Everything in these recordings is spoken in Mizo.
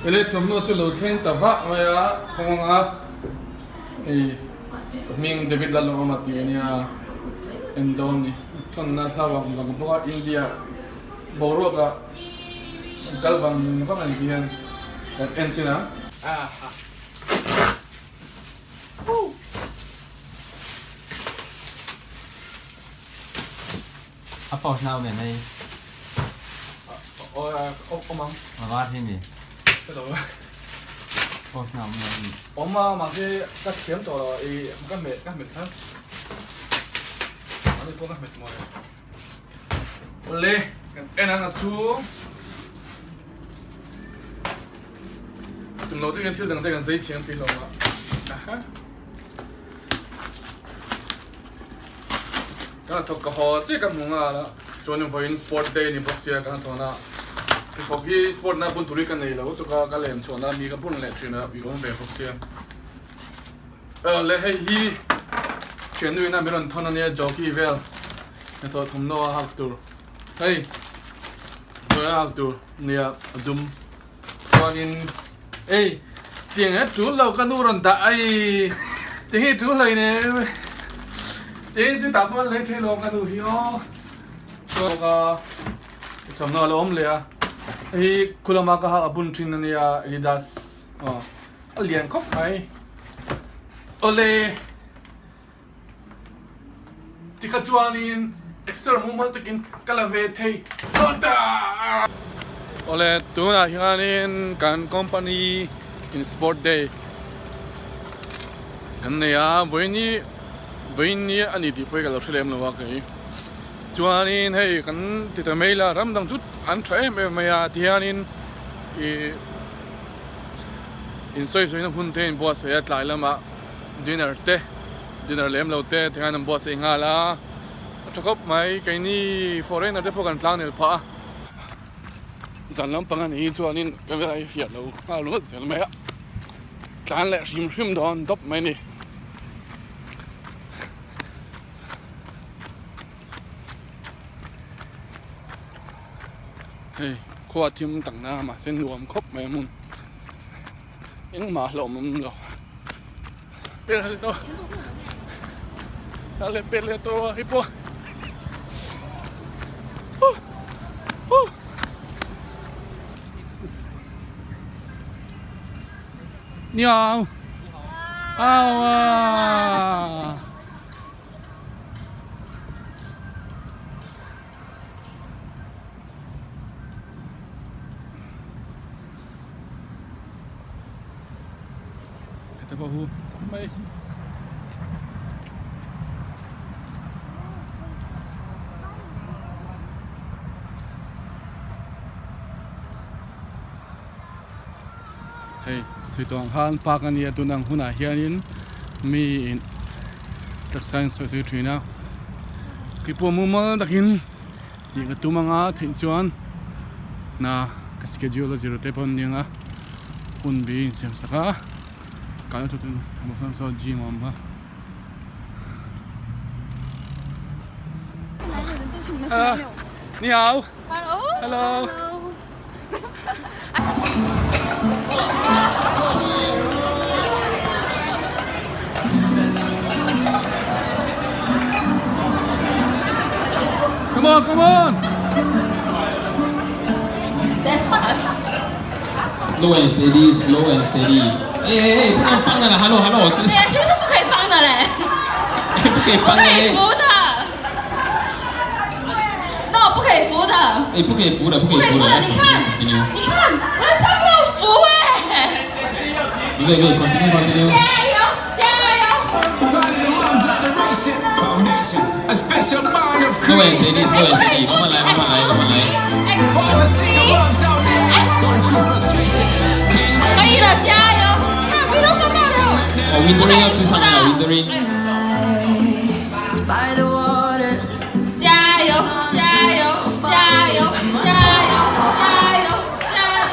Ele thawmhnaw chu lo thleng ta vah mai a kawng anga hei hming David Lalawma tih a nia en dawn ni thawnna hla vang vang bawk a India boruak ah an kal vang vang a ni tih hian kan en chin ang. A pouch na awm em hei? Awm ang. A var hi mi? Ka lo. Pouch na awm lo mi? Awm a, mahse ka thiam tawh lo i ka hmet ka hmet khan. Ani pawh ka hmet mawi. Awle, kan en ang a chhung. Tum lo deuhin thil dang te kan zai thiam tih hlawm a. Aha. Ka thawk ka haw chiah ka hmu nghal a, chuan vawiin sport day ni bawk sia ka thawn a, pheikhawk hi sport na bun tur hi ka nei lo lutuk a, ka lem chhuahna mi ka bun leh thin a, ui awm ve bawk sia. Le hei hi thiannu ina min rawn thawn ania jockey vel hnathawh thawmhnaw a hak tur hei hnuai a hak tur nia a dum chuanin ei tiang he tul lo ka nu rawn dah ai tiang hi tul hlei nem tiang chu tah pawh lei thei lo ka nu hi aw chuan ka thawmhnaw a lo awm leh a hei khulama ka hak a bun thin ania adidas aw A lian khawp mai. Awle. Tikha chuanin exer mumal takin ka la ve thei dawn ta. Awle tunah hianin kan company in sport day kan nei a, vawiini vawiini a ni tih pawh hi ka lo hre lem lo a kei. Chuanin hei kan ti ta mai la ram dang chu an tha em em mai a tihianin ih. Insawisawi na hun te in buatsaih a tlai lamah dinner te dinner lem lo te ti hian an buatsaih nghal a a tha khawp mai keini foreigner te pawh kan tlang nel phah a zan lampang a nih chuanin camera hi fiah lo nghal ringawt zel mai a tlan leh hrim hrim dawn dawp mai a ni. Hei khua thim tak na mahse nuam khawp mai a hmun engmah hlauhawm awm lo per leh tawh a leh per leh tawh a hei pawh ni hao hao a. Heta pawh hu mai. Hei sawi khan park a nia tun ang hunah hianin mi in taksa in sawi sawi thin a keipawh mumal takin tih ka tum anga theih chuan hna ka schedule a zir te pawh an ni ang a hun bi in siam sak a kal chu tun sawn saw gym a awm a. Ni hao. Hello. Come on, come on. That's fast. Slow and steady, slow and steady. 哎哎哎，不能帮的啦，Hello Hello，对呀，是不是不可以帮的嘞？不可以不帮的嘞可以扶的。No，不可以扶的。哎，不可以扶的，不可不可以以扶的。扶的，你看，你看，人家没有扶哎。不可以，可以，continue continue。加油，加油！ Slow and steady, slow and steady，慢慢来，慢慢来，慢慢来。 Excuse me。可以了，加油！看，回头抓到了。哦，Wintering 要追上来了，Wintering。 By the water. 加油，加油，加油，加油，加油，加油！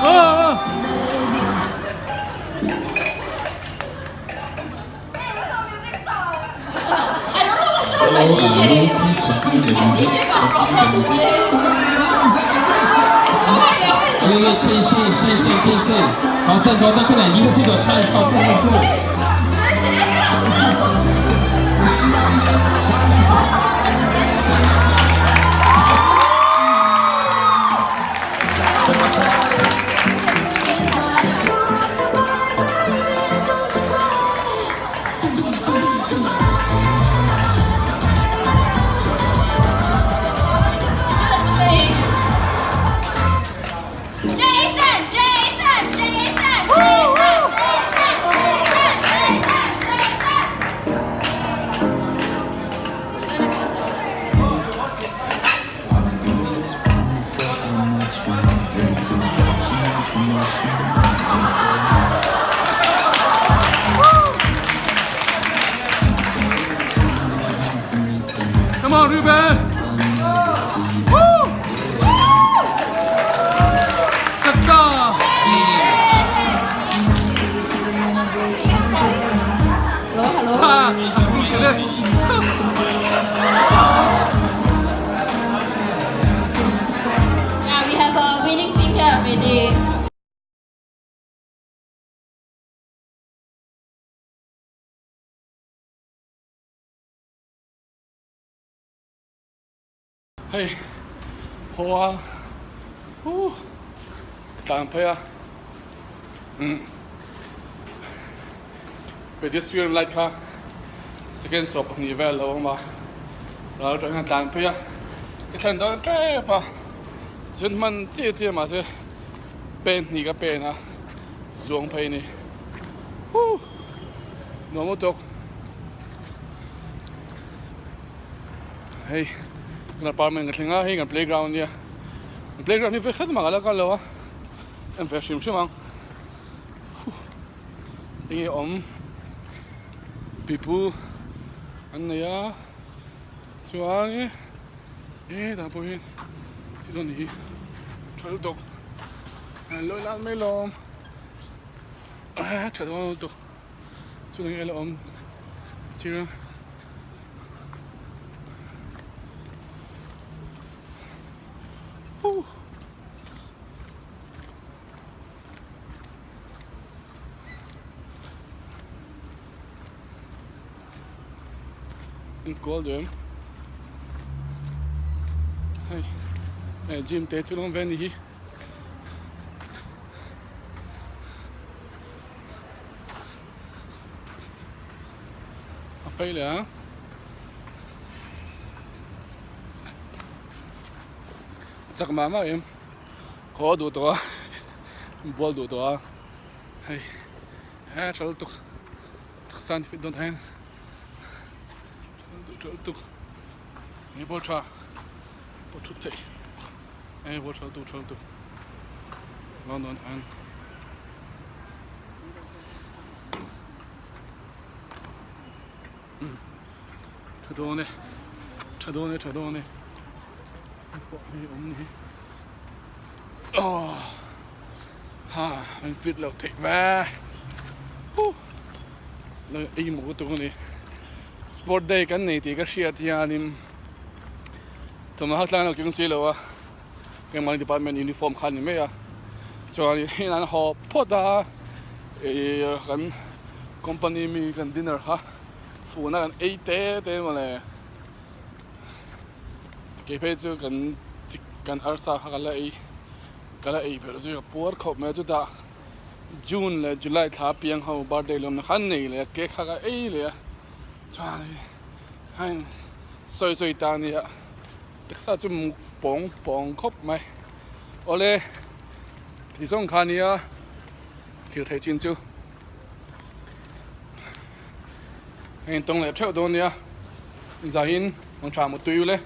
啊啊！ I don't know what's wrong with my Hello, DJ. please continue the My music. DJ got Continue the problem music. today. 对对，谢谢谢谢谢谢，好，站头，快点，一个副手唱一首，唱一首。 Jason Jason Jason Jason Jason Jason Jason. Come on, Ruben! Woo! Let's go! Hello hello. Ha! Yeah, we have a winning team here already. Hei, haw a, huh, tlan phei a, umm, pedestrian light kha second 12 vel a lo awm a, ral atang hian tlan phei a, ka thlen dawn tep a, chuan hman chiah chiah mahse pen hnih ka pen a, zuang phei a ni, huh, nuam lutuk. Hei kan apartment ka thleng a hei kan playground ania kan playground hi vekhat mah ka la kal lo a en ve hrim hrim ang huh enge awm pipu an nei a chuan hetah pawh hian thil a ni hi tha lutuk an lawi lan mai lawm tha dawn lutuk chu enge la awm chiang. Inkual duh em? Hei, eh gym te chu lawm ve ni hi. A phei leh a. Chak mah mah em. Khaw duh tawh a. Bual duh tawh a. Hei he tha lutuk. Taksa fit dawn hian. Tha lutuk. Hei ball tha. Pawh thut theih. Hei ball tha lutuk tha lutuk. London hian. Tha dawn e tha dawn e tha dawn e hei pawh hei awm ni hi aw ha an fit loh theih ve huh la ei mawk lutuk a ni sport day kan nei tih ka hriat hianin thawmhnaw hak tlang a lo keng si lo a keimahni department uniform kha a ni mai a chuanin an haw phawt a ih kan company mi kan dinner kha funa kan ei te te mawle kei phei chu kan chik kan arsa kha ka la ei ka la ei ber chu ka puar khawp mai a chutah june leh july thla piang ho birthday lawmna kha an nei leh a cake kha ka ei leh a chuan heng sawi sawi ta ania taksa chu muk pawng pawng khawp mai awle ti zawng kha ania thil theih chin chu. Hei in tawng leh theuh dawn nia zahin mang tha mutui ule.